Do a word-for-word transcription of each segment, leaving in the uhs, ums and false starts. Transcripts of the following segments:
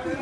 Donk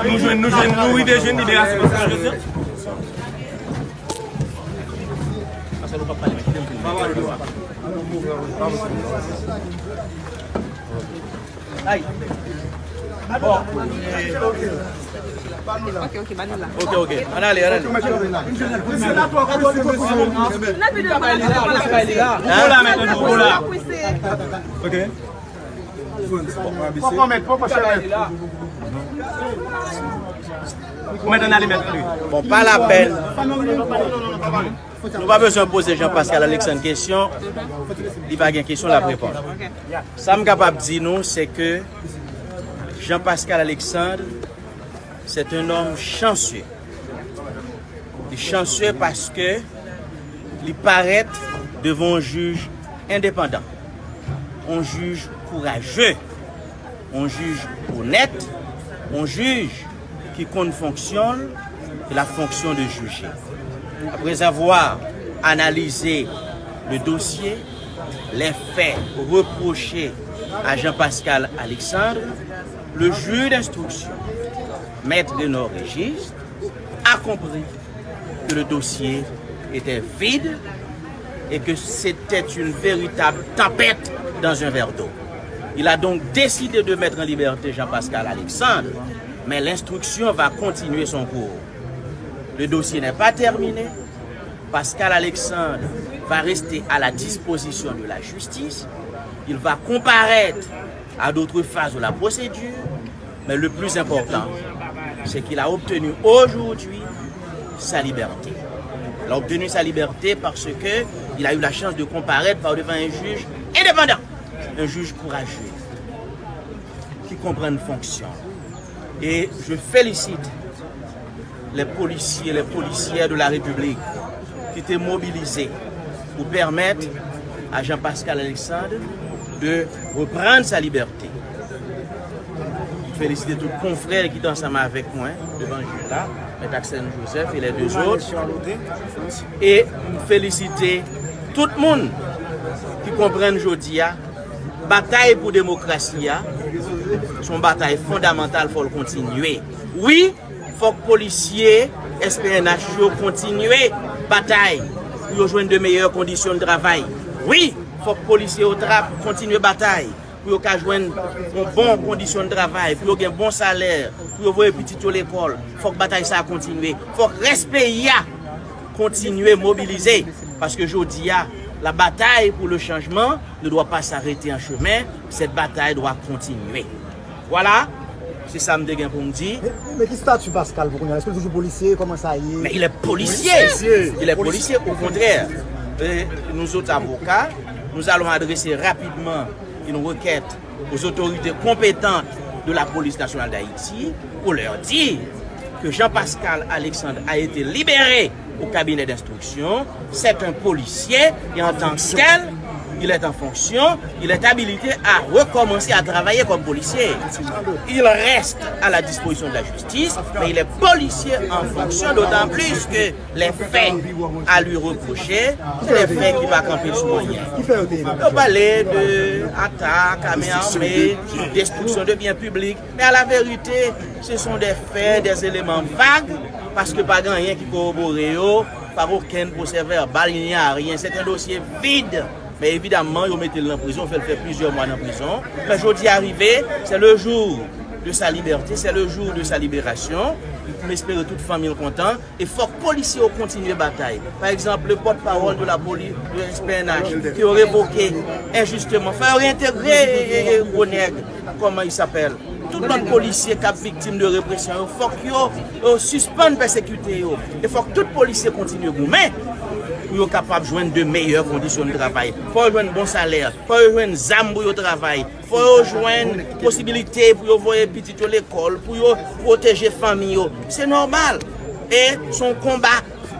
nou jwenn, nou jwenn, nou rive jwenn liberasyon Pascal Joseph. Ay. Bon. Ok, ok, ba nou la. Ok, ok. Ann ale, ann ale. Hein? Ok. Poko mèt, poko chèf. Ou mèt ann ale mèt li. Bon, pa lapèn. Nou pa bezwen poze Jean Pascal Alexandre kesyon. Li pa gen kesyon l ap reponn. Sa m kapab di nou, se ke Jean Pascal Alexandre, c'est un homme chanceux. Li chansye paske li parèt devan yon jij endepandan, yon jij kouraje, yon jij onèt, yon jij ki konn fonksyon l, et la fonction de juger. Après avoir analysé le dossier, les faits reprochés à Jean-Pascal Alexandre, le juge d'instruction, Maître Renaud Régis, a compris que le dossier était vide et que c'était une véritable tempête dans un verre d'eau. Il a donc décidé de mettre en liberté Jean-Pascal Alexandre, mais l'instruction va continuer son cours. Le dossier n'est pas terminé. Pascal Alexandre va rester à la disposition de la justice. Il va comparaître à d'autres phases de la procédure. Mais le plus important, c'est qu'il a obtenu aujourd'hui sa liberté. Il a obtenu sa liberté parce que il a eu la chance de comparaître par devant un juge indépendant, un juge courageux, qui comprend une fonction. Et je félicite les policiers, les policières de la République ki te mobilize pou pèmèt a Jean-Pascal Alexandre de reprann sa libète. M felisite tout konfrè ki te ansanm avèk mwen devan jij la, Mèt Axène Joseph e les deux autres. E m felisite tout moun ki konprann jodi a, batay pou demokrasi a, se yon batay fondamantal, fò l kontinye. Wi, fòk polisye S P N H yo kontinye batay pou yo jwenn de meyè kondisyon de travay. Wi, fòk polisye yo tra-, kontinye batay pou yo ka jwenn yon bon kondisyon de travay, pou yo gen bon salè, pou yo voye pitit yo lekòl. Fòk batay sa a kontinye. Fòk rès peyi a kontinye mobilize. Paske jodi a, la bataille pour le changement ne doit pas s'arrêter en chemin. Cette bataille doit continuer. Voilà, se sa m te gen pou m di. Men, men ki stati Pascal pou kounye a? Èske l toujou polisye? Kòman sa ye? Mais il est policier. Il est policier, au contraire. Et nous autres avocats, nous allons adresser rapidement une requête aux autorités compétentes de la Police Nationale d'Haïti pour leur dire que Jean-Pascal Alexandre a été libéré au cabinet d'instruction. C'est un policier et en tant que tel, il est en fonction, il est habilité à recommencer à travailler comme policier. Il reste à la disposition de la justice, mais il est policier en fonction, d'autant plus que les faits à lui reprocher, se de fè ki pa kanpe sou anyen. Yo pale de atak, ame ame, destriksyon de byen piblik, men a la verite, se son de fè, de eleman vag, paske pa gen anyen ki kowobore yo, pa okenn pwosè vèbal, ni aryen. Se te yon dosye vid. Men evidaman, yo mete l nan prizon, fè l fè plizyè mwa nan prizon. Men jodi a rive, c'est le jour de sa liberté, c'est le jour de sa libération. M espere tout fanmi l kontan. E fòk polisye yo kontinye batay. Pa egzanp, le porte-parole de la police, de S P N H, ke yo revoke enjisteman. Fò yo reyentegre, e, e, e, gwo nèg, comment il s'appelle? Tout lòt polisye k ap viktim de represyon yo, fòk yo, yo sispann pèsekite yo. E fòk tout polisye kontinye goumen pou yo kapab jwenn de meyè kondisyon de travay. Fò yo jwenn bon salè, fò yo jwenn zam pou yo travay, fò yo jwenn posibilite pou yo voye pitit yo lekòl, pou yo pwoteje fanmi yo. Se nòmal. E se yon konba.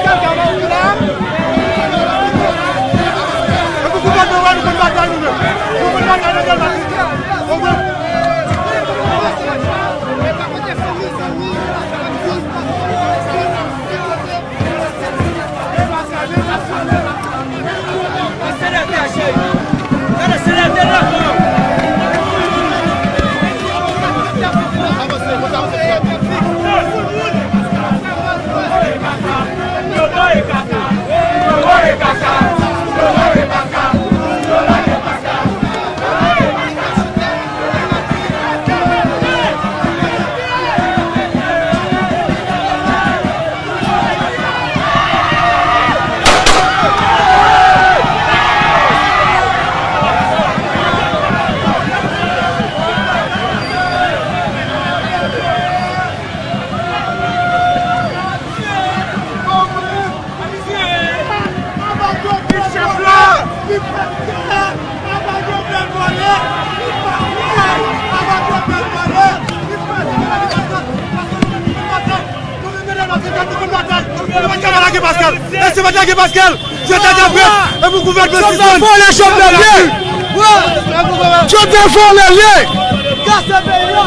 Paskal Gama, ou la? E pou gouvènman, nou konn batay nou menm. Nou konn batay nan Delmas. Mesye, pa lage Paskal. Jodi a, n ap prèt. E pou gouvènman Jovenel vòlè. Jovenel vòlè l ye. Kase peyi a.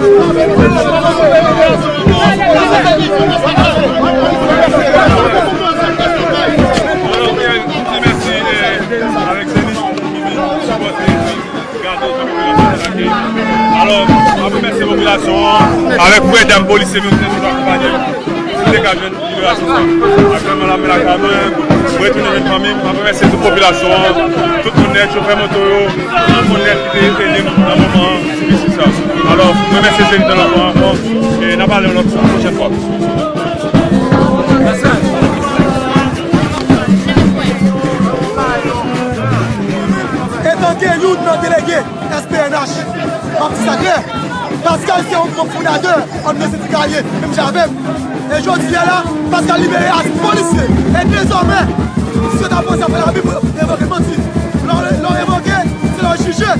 Alò, mwen di mèsi, eh, avèk Zenith ki vin sipòte, gade jan popilasyon an lakay. Alò, mwen remèsye popilasyon an, avèk frè dam polisye nou ki te toujou akonpanye m, pou te ka jwenn liberasyon sa. Aktyèlman, la, mwen lakay mwen, mwen retounen jwenn fanmi m. Mwen remèsye tout popilasyon an, tout moun nèt, chofè moto yo, tout moun nèt ki te ede m nan moman difisil sa. Alò, mwen remèsye Zenith nan moman an ankò, e n a pale yon lòt pwochèn fwa. Etanke youn nan delege S P N H, m ap di sa klè, Pascal se yon manm fondatè ann de sendika li ye, menm jan avè m. E jodi a la, Pascal libere a polisye. E dezòmè, si yo ta panse ap fè labi pou revoke l, manti. Lè w, lè w revoke, se lè w jije.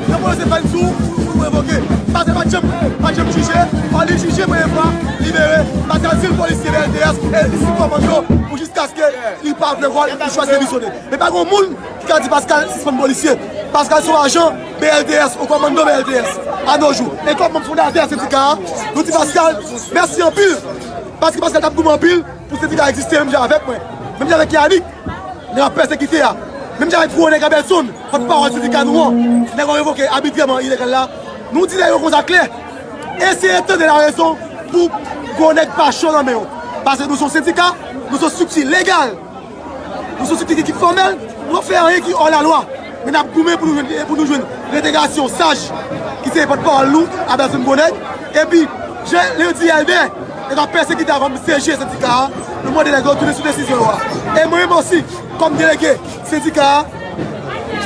Lè polisye fè l sou ou, ou revoke. Pascal pa t janm, pa t janm jije, fò li jije premye fwa, libere. Pascal se yon polisye B L T S, e li sou kòmando pou jiskaske li pa vle wòl, li chwazi demisyone. Men pa gen moun ki ka di Pascal sispann polisye. Pascal se yon ajan B L T S, yon kòmando B L T S, a no jou. E kòm manm fondatè sendika a, nou di Pascal mèsi anpil. Paske Pascal t ap goumen anpil pou sendika a egziste, menm jan avèk mwen. Menm jan avèk Yannick, nan pèsekite a. Menm jan avèk gwo nèg a Belson, pòtpawòl sendika nou an. Nèg yo revoke abitrèman, ilegal la. Nou di nèg yo konsa klè. Eseye tande larezon pou gwo nèg pa cho nan men yo. Paske nou se yon sendika, nou se yon estrikti legal. Nou se yon estrikti ki fòmèl, nou pa fè anyen ki hors la loi. Men n ap goumen pou nou jwenn, pou nou jwenn entegrasyon Saj, ki se pòtpawòl nou, Abelson Gwo Nèg. Epi, jan Lendi Elbè, yo t ap pèsekite a kòm C G sendika a, nou mande nèg yo tounen sou desizyon yo a. E mwen menm osi, kòm delege sendika a,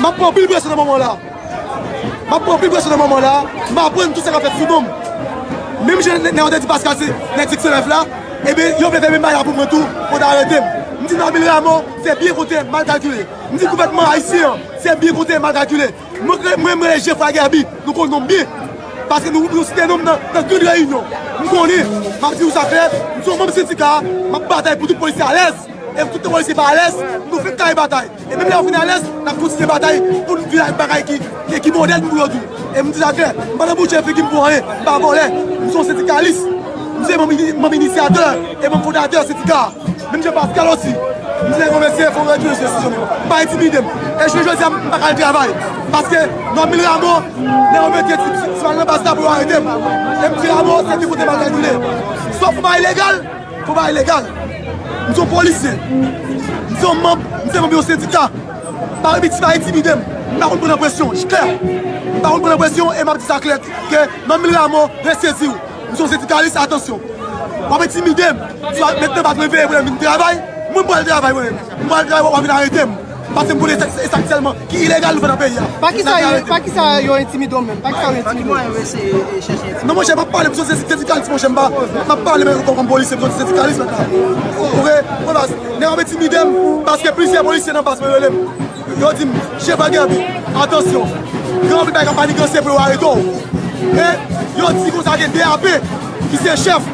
m ap pran anpil presyon nan moman la. M ap pran anpil presyon nan moman la, m aprann tout sa k ap fèt sou non m. Menm jan nèg yo te di Pascal se nèg Dikson F la, ebyen, yo vle fè menm bagay la pou mwen tou, pou yo ta arete m. M di Normil Rameau, se byen konte, mal kalkile. M di gouvènman ayisyen an, se byen konte, mal kalkile. Mwen, mwen, mwen rele Jefra Guerby, nou konn non m byen. Paske nou, nou site non m nan, nan grenn reyinyon. M konnen, m ap di w sa klè, m se yon manm sendika a, m ap batay pou tout polisye alèz. E tout polisye pa alèz, nou fèk kare batay. E menm lè yo fin alèz, n ap kontinye batay pou n vin ak bagay ki, ki, ki modèn pou yo tou. E m di sa klè, m pa nan bouche figi m pou anyen, m pa vòlè. M se yon sendikalis. M se manm ini-, manm inisyatè e manm fondatè sendika a. Menm jan Pascal osi. M di nèg yo, mesye, fò m retounen sou desizyon m yo. M pa entimide m. E jounen jodi a, m pa ka al travay. Paske Normil Rameau, nèg yo mete ti, ti, ti bal nan baz la pou yo arete m. E m di Rameau, se byen konte, mal kalkile. Swa fò m al ilegal, fò m al ilegal. M se yon polisye. M se yon manm, m se manm yon sendika. Pa, pa entimide m. M pa konn pran nan presyon. Klè. M pa konn pran nan presyon e m ap di sa klè ke Normil Rameau, resezi w. M se yon sendikalis, atansyon. W ap entimide m. Si w ap met nan bat mwen veye pou lè m vin travay, mwen m pral travay mwen menm. M pral travay, w ap vin arete m. Paske m konnen e sa, e sa sèlman ki ilegal nou fè nan peyi a. Pa kisa yo, pa kisa yo entimide w menm? Pa kisa yo entimide w? Non, monchè, m ap pale, m se yon sendikalis, monchè, m pa, m ap pale, men kòm, kòm polisye, m se yon sendikalis, mèt la. Oke, mwen baz, nèg yo ap entimide m, paske plizyè polisye nan baz mwen rele m. Yo di m, Jefra Guerby, atansyon. Gen anpil bagay k ap maniganse pou yo arete w. E yo di konsa ke D A P, ki se chèf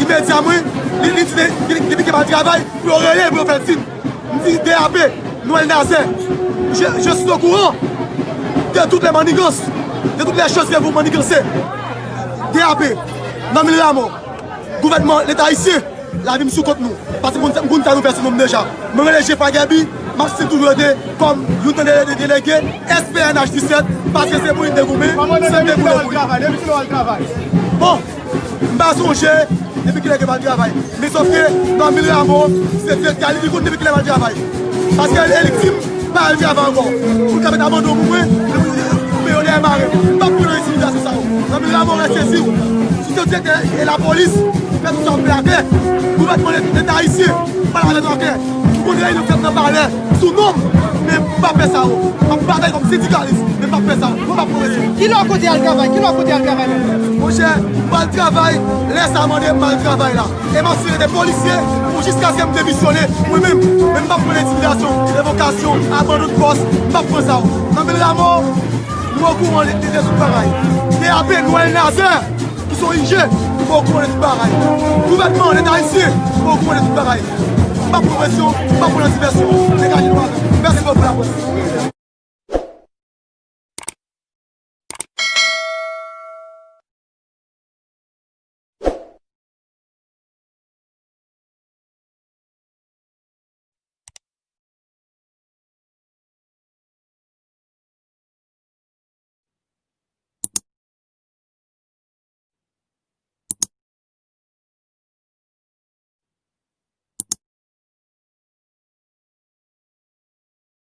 imedya mwen, li, li di de, de, depi ke m al travay, pou yo rele, pou yo fè l di m. M di D A P, Noël Nazaire, je, je suis au courant de toutes les manigances, de toutes les choses que vous manigancez. D A P, Normil Rameau, gouvènman Leta ayisyen, lavi m sou kont nou. Paske m konn sa, m konn sa nou fè sou non m deja. Mwen rele Jefra Guerby, m ap stil toujou rete kòm youn nan de, de, delege S P N H disèt, paske se pou li n te goumen, se n te goumen pou li. Bon, m pa sonje depi kilè ke m al travay. Men sòf ke Normil Rameau, se direktè a, li, li konn depi kilè m al travay. Paske e li k di m pa al travay ankò. Pou l ka mete abandon pou mwen, pou, pou, pou yo dèyè mare. M p ap pran nan entimidasyon sa yo. Normil Rameau, resezi w. Si se direktè e lapolis, fè tout sa w vle ak lè. Gouvènman Leta ayisyen, pale avè nou ak lè. M konn reyinyon k fèt nan palè sou non m, men m p ap fè sa yo. M ap batay kòm sendikalis, men m p ap fè sa yo. Mwen p ap pran presyon. Kilè w konte al travay? Kilè w konte al travay menm? Monchè, m pral travay, lè sa mande m al travay la. E m ap swiv de polisye pou jiskaske m demisyone mwen menm. Men m p ap pran entimidasyon, revokasyon, abandon de pòs, m p ap pran sa yo. Normil Rameau, nou okouran de, de, de tout bagay. D A P Noël Nazaire, ki se yon I G, nou okouran de tout bagay. Gouvènman, Leta ayisyen, nou okouran de tout bagay. M p ap pran presyon, m p ap pran nan divèsyon. Degaje nou ale. Mèsi bòkò pou laprès.